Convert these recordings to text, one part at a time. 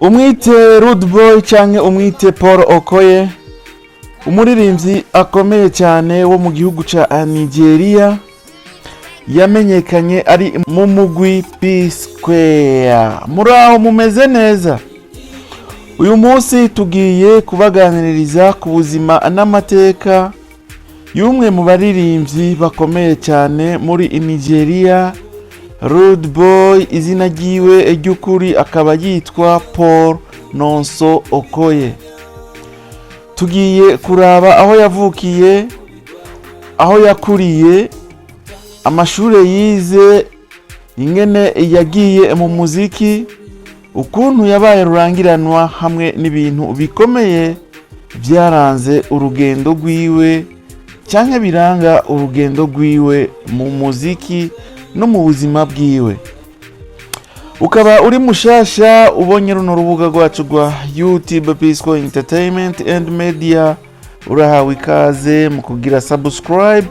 Umwite Rude Boy canke umwite Paul Okoye, umuririmbyi akomeye cyane wo mu gihugu ca Nigeria, yamenyekanye ari mu mugwi P Square. Muri aho mumeze neza? Uyu munsi tugiye kubaganiririza ku buzima n'amateka y'umwe mu baririmbyi bakomeye cyane muri Nigeria, Rude Boy. Izina ryiwe ry'ukuri akaba yitwa Paul Nonso Okoye. Tugiye kuraba aho yavukiye, aho yakuriye, amashuri yize, ingene yagiye mu muziki, ukuntu yabaye rurangiranwa, hamwe n'ibintu bikomeye byaranze urugendo rwiwe cyangwa biranga urugendo rwiwe mu muziki no mu buzima bwiwe. Ukaba uri mushasha ubonye runo rubuga rwacu rwa YouTube Pisco Entertainment and Media, urahawe ikaze mu kugira subscribe,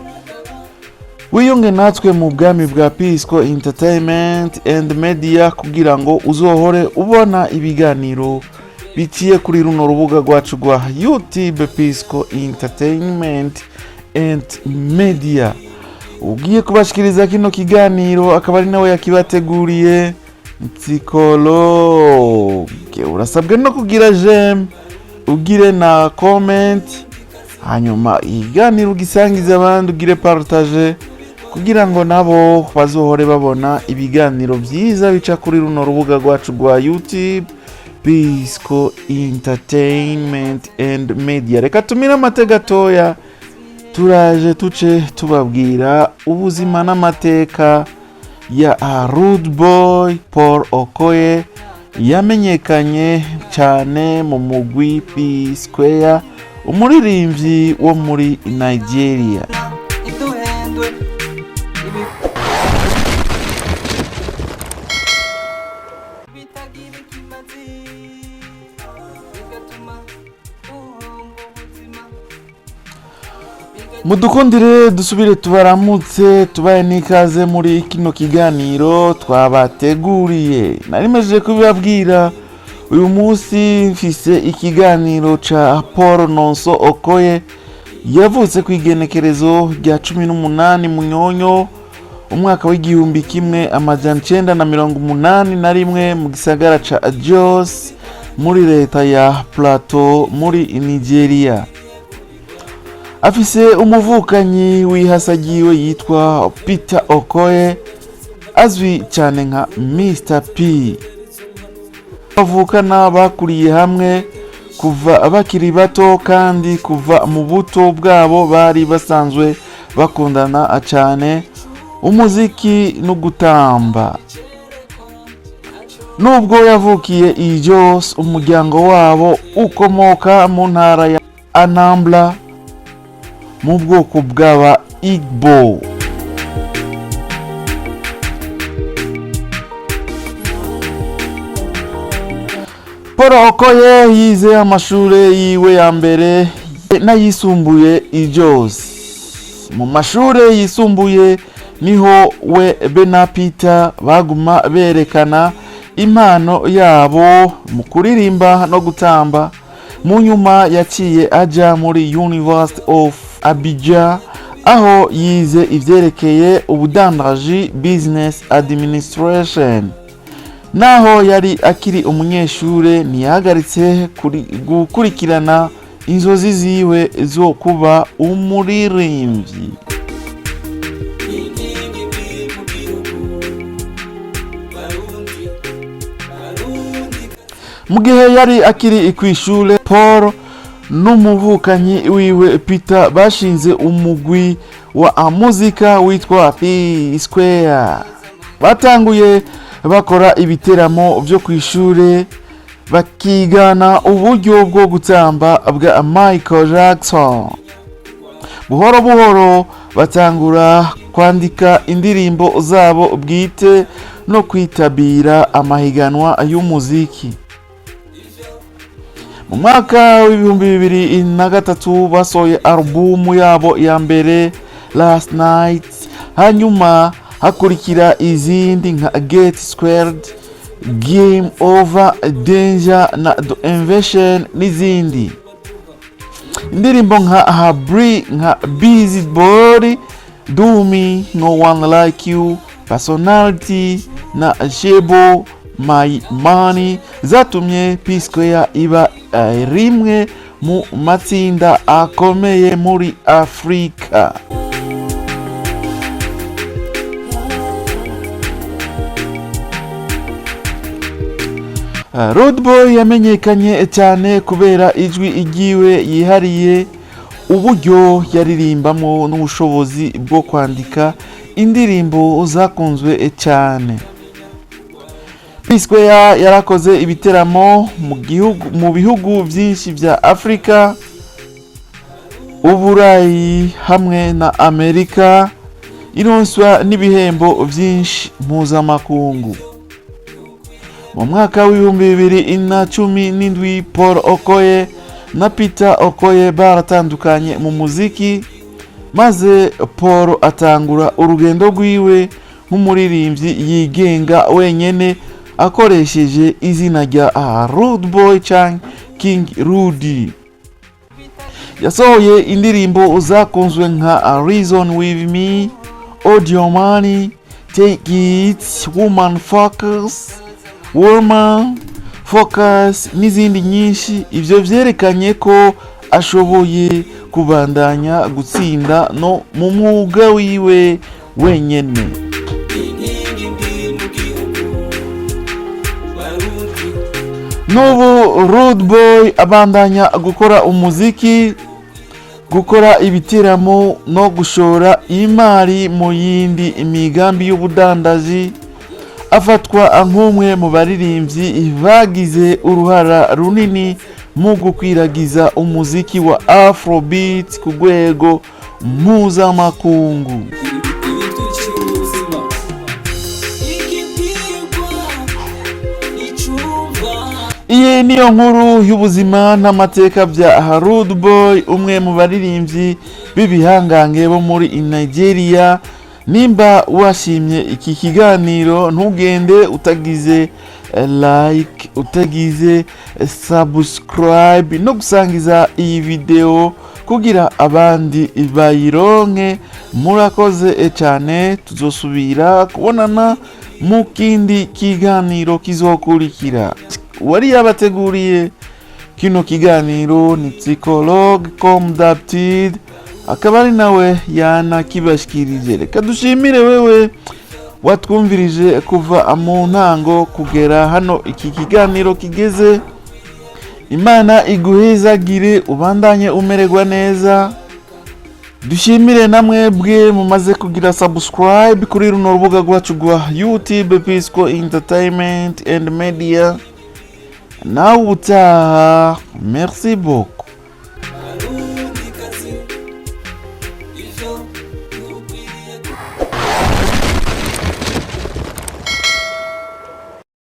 wiyunge natwe mu bwami bwa Pisco Entertainment and Media, kugira ngo uzohore ubona ibiganiro biciye kuri runo rubuga rwacu rwa YouTube Pisco Entertainment and Media. Ugiye kubashikiriza kino kiganiro akaba ari nawe yakibateguriye, Nsikologe. Urasabwe no kugira j'aime, ugire na comment, hanyuma ikiganiro ugisangize abandi, ugire partage, kugira ngo nabo bazohore babona ibiganiro byiza bica kuri runo rubuga rwacu rwa YouTube Pisco Entertainment and Media. Reka tumire amate gatoya, turaje tuce tubabwira ubuzima n'amateka ya Rude Boy Paul Okoye, yamenyekanye cyane mu mugwi P Square, umuririmbyi wo muri Nigeria. Ntiduhendwe ibi bitagira ikimazi, bigatuma uhomba ubuzima. Mudukundire dusubire tubaramutse, tubaye n'ikaze muri kino kiganiro twabateguriye. Narimejeje kubibabwira, uyu munsi mfise ikiganiro ca Paul Nonso Okoye. Yavutse ku igenekerezo rya 18 Munyonyo umwaka w'1981 mu gisagara ca Jos muri leta ya Plateau muri Nigeria. Afise umuvukanyi wihasagiwe yitwa Peter Okoye, azwi cyane nka Mr P. Bavukana bakuriye hamwe kuva bakiri bato, kandi kuva mu buto bwabo bari basanzwe bakundana cyane umuziki no gutamba. Nubwo yavukiye i Jos, umuryango wabo ukomoka mu ntara ya Anambra mu bwoko bw'aba Igbo. Paul Okoye yize amashuri yiwe ya mbere n'ayisumbuye i Jos. Mu mashuri yisumbuye niho we be na Peter baguma berekana impano yabo mu kuririmba no gutamba. Mu nyuma yaciye aja muri University of Abidjan, aho yize ivyerekeye ubudandaji, business administration. Naho yari akiri umunyeshure, ntiyahagaritse gukurikirana inzozi ziwe zo kuba umuririmbyi. Inkingi mbi mu gihugu, Barundi, Barundi. Mu gihe yari akiri ku ishure, Paul n'umuvukanyi wiwe Peter bashinze umugwi wa muzika witwa P Square. Batanguye bakora ibiteramo byo ku ishure, bakigana uburyo bwo gutamba bwa Michael Jackson. Buhoro buhoro batangura kwandika indirimbo zabo bwite no kwitabira amahiganwa y'umuziki. Mu mwaka w'2003 basohoye alubumu yabo ya mbere, Last Night, hanyuma hakurikira izindi nka Get Squared. Game Over, Danger na The Invention n'izindi. Indirimbo nka Habri, nka Busy Body, Do Me, No One Like You, Personality na Shebo My Money zatumye P Square iba rimwe mu matsinda akomeye muri Afurika. Rude Boy yamenyekanye cyane kubera ijwi igiwe yihariye, uburyo yaririmbamo n'ubushobozi bwo kwandika indirimbo zakunzwe cyane. P Square yarakoze ibiteramo mu gihugu, mu bihugu byinshi bya Afurika, Uburayi hamwe na Amerika, ironswa n'ibihembo byinshi mpuzamakungu. Mu mwaka w'2017, Paul Okoye na Peter Okoye baratandukanye mu muziki, maze Paul atangura urugendo rwiwe nk'umuririmbyi yigenga wenyene, akoresheje izina rya Rude Boy canke King Rudy. Yasohoye indirimbo zakunzwe nka Reason With Me, Audio Money, Take It, Woman Focus, Woman Focus n'izindi nyinshi. Ibyo byerekanye ko ashoboye kubandanya gutsinda no mu mwuga wiwe wenyene. Inkingi mbi mu gihugu, Barundi. N'ubu Rude Boy abandanya gukora umuziki, gukora ibiteramo no gushora imari mu yindi migambi y'ubudandaji. Afatwa nk'umwe mu baririmbyi bagize uruhara runini mu gukwiragiza umuziki wa Afrobeat ku rwego mpuzamakungu. Ibitwicira ubuzima, ikibwirwa icumva. Iyi niyo nkuru y'ubuzima n'amateka bya Rude Boy, umwe mu baririmbyi b'ibihangange bo muri Nigeria. Nimba washimye iki kiganiro, ntugende utagize like, utagize subscribe no gusangiza iyi video kugira abandi bayironke. Murakoze cyane, tuzosubira kubonana mu kindi kiganiro kizokurikira. Wari yabateguriye kino kiganiro ni psychologue comme d'habitude, akaba ari nawe yanakibashikirije. Reka dushimire wewe watwumvirije kuva mu ntango kugera hano iki kiganiro kigeze. Imana iguhezagire, ubandanye umererwa neza. Dushimire namwebwe mumaze kugira subscribe kuri runo rubuga rwacu rwa YouTube, Pisco Entertainment and Media. Nawe ubutaha, merci beaucoup. Barundikazi, ivyo.